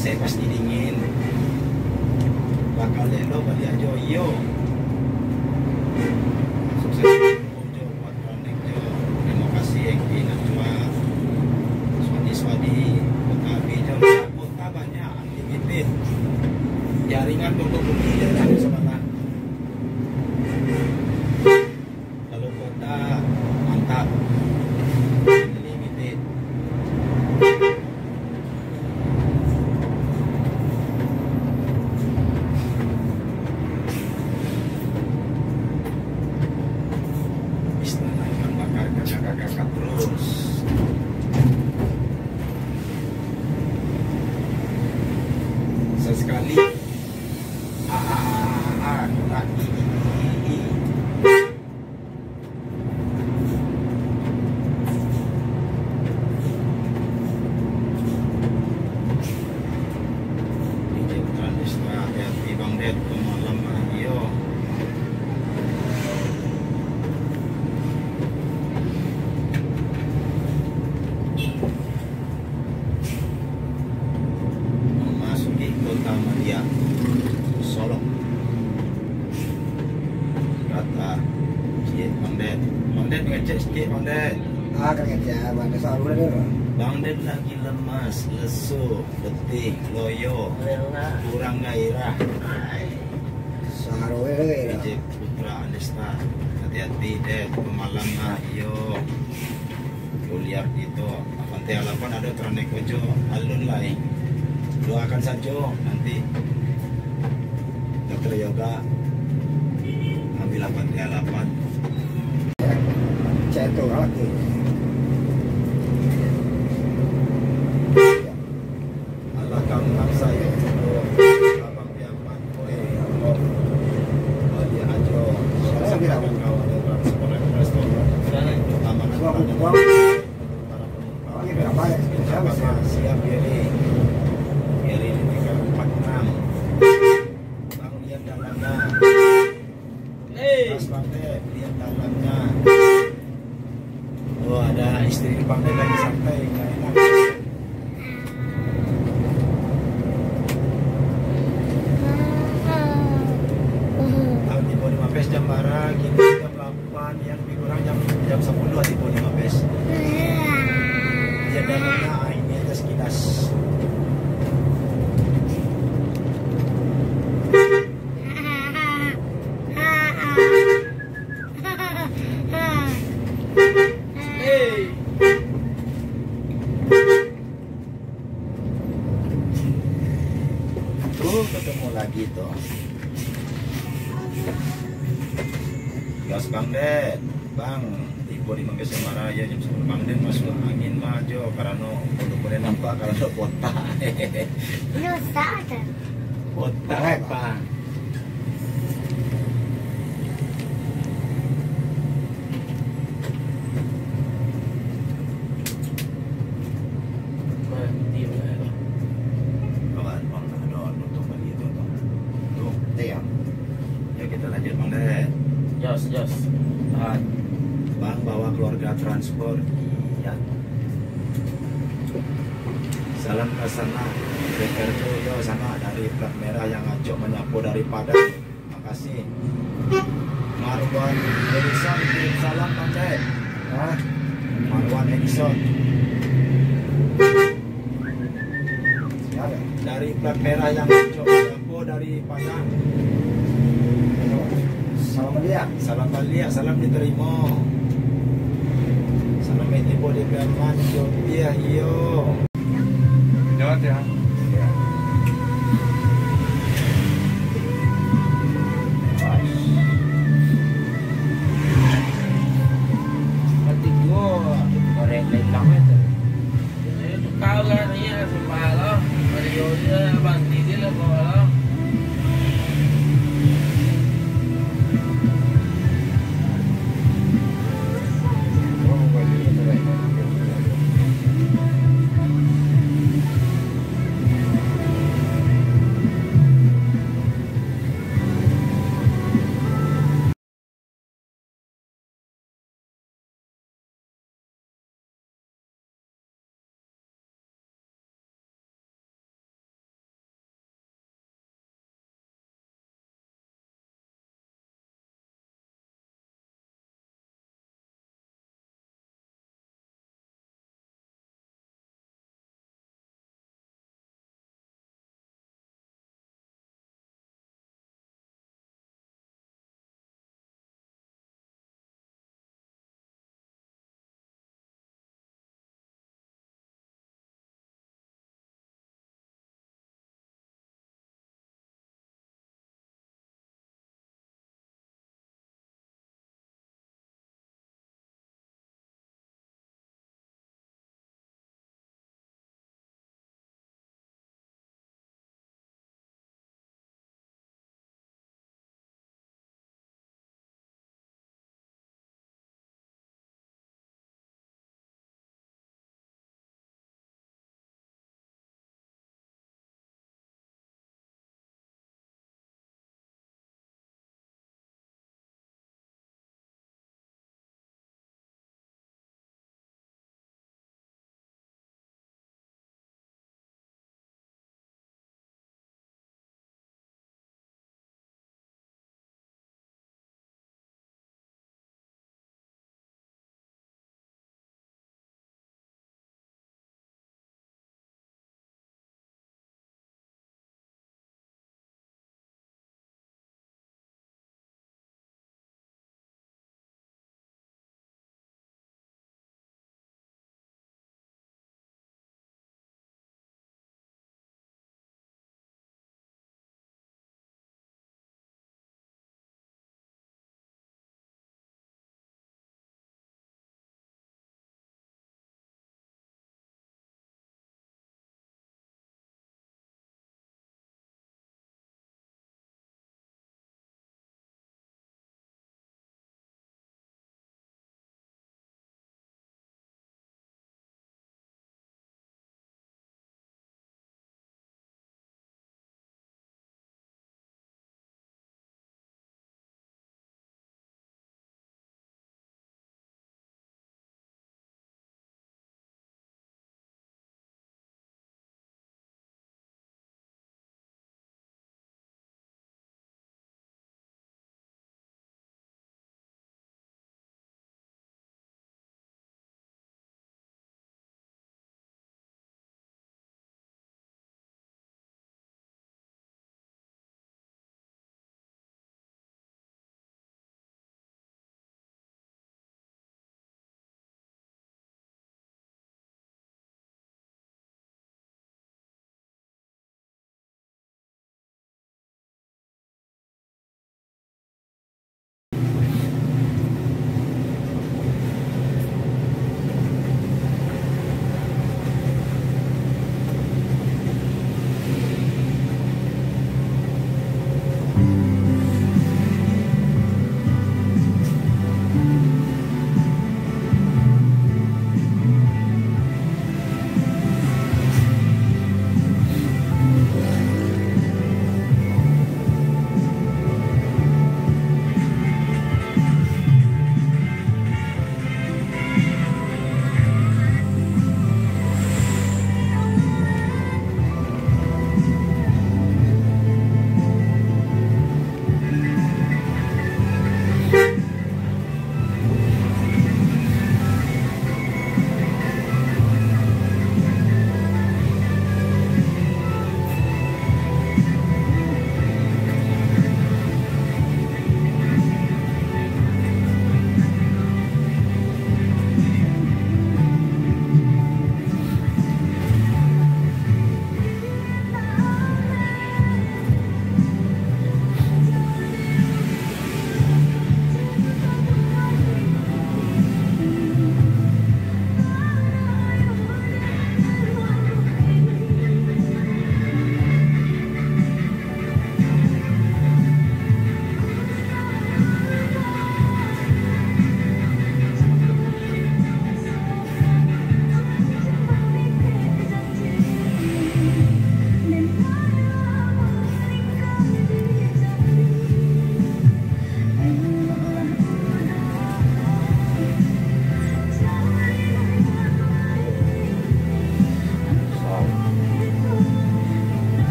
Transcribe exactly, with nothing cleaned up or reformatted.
Saya pasti dingin. Bakal elok baliak jo, iyo. Sukses jo buat Ranek jo. Terima kasih yang di Najwa. Suadi-suadi, kota Abi jo. Kota banyak, unlimited. Jaringan pokok bumi jo, jangan sabalah. Kalau kota, mantap. Unlimited. Istana ikan bakar, kakak-kakak terus. Sesekali. Ah, ah, ah, ah, ah, ah. Di Jemputan Isra, hati-hati Bang Ded, malam ah, iyo. Memasuki Kota Madia, Solok. Kata ciek Bang Ded. Bang Ded, ngecek sikit, Bang Ded. Ah, ka ngecek, Bang Ded, saru dah tu. Bang Ded lagi lemas, lesu, letih, loyo, kurang gairah. Saru dah tu. Ijip Putra Andesta, hati-hati, Ded, pamalam lah, iyo. Kuliah gitu. Avanti delapan ada Trane Kojo, alun lai. Doakan sajo nanti dokter Yoga ambil Avanti delapan. Cek tu, oke. Alah, kamu maksa ya, abang piaman, oi, abang. Baliak ajo. Saya kira. Kawan-kawan, orang sekolah, orang sekolah. Amanah. Sudah buang. Para penumpang. Siap, Gary. Gary di tiga empat enam. Bang, lihat dalamnya. Hei. Pas Bang Dek, lihat dalamnya. Oh, ada istri Bang Dek lagi santai, nggak enak. Kalau tiba lima belas jam bara, kini jam delapan, yang lebih kurang jam, jam sepuluh tiba lima belas. Lihat dalamnya, ah, ini aja sekilas. Hei. Tuh, ketemu lagi tuh. Gas, Bang Dek. Bang, tibo di Mangkasar Mara, ya, jam sapuluah. Bang Dek masuk angin mah jo, karano, udah boleh nampak karano botak. Botak, Bang. Kawan, Bang, ada nonton lagi tu, tu. Tu. Iya. Ya, kita lanjut, Bang Dek. Jos, jos. Ah, Bang bawa keluarga transport. Iya. Salam ka sanak, Rekerjo, yo, sanak dari plat merah yang acok manyapo dari Padang. Makasih. Marwan Edison, kirim salam, Bang Dek. Hah? Marwan Edison. Siapa? Dari plat merah yang acok manyapo dari Padang. Salam baliak. Salam baliak, salam diterima. Salam itu boleh berman, yo, iya, iyo. Jawab ya.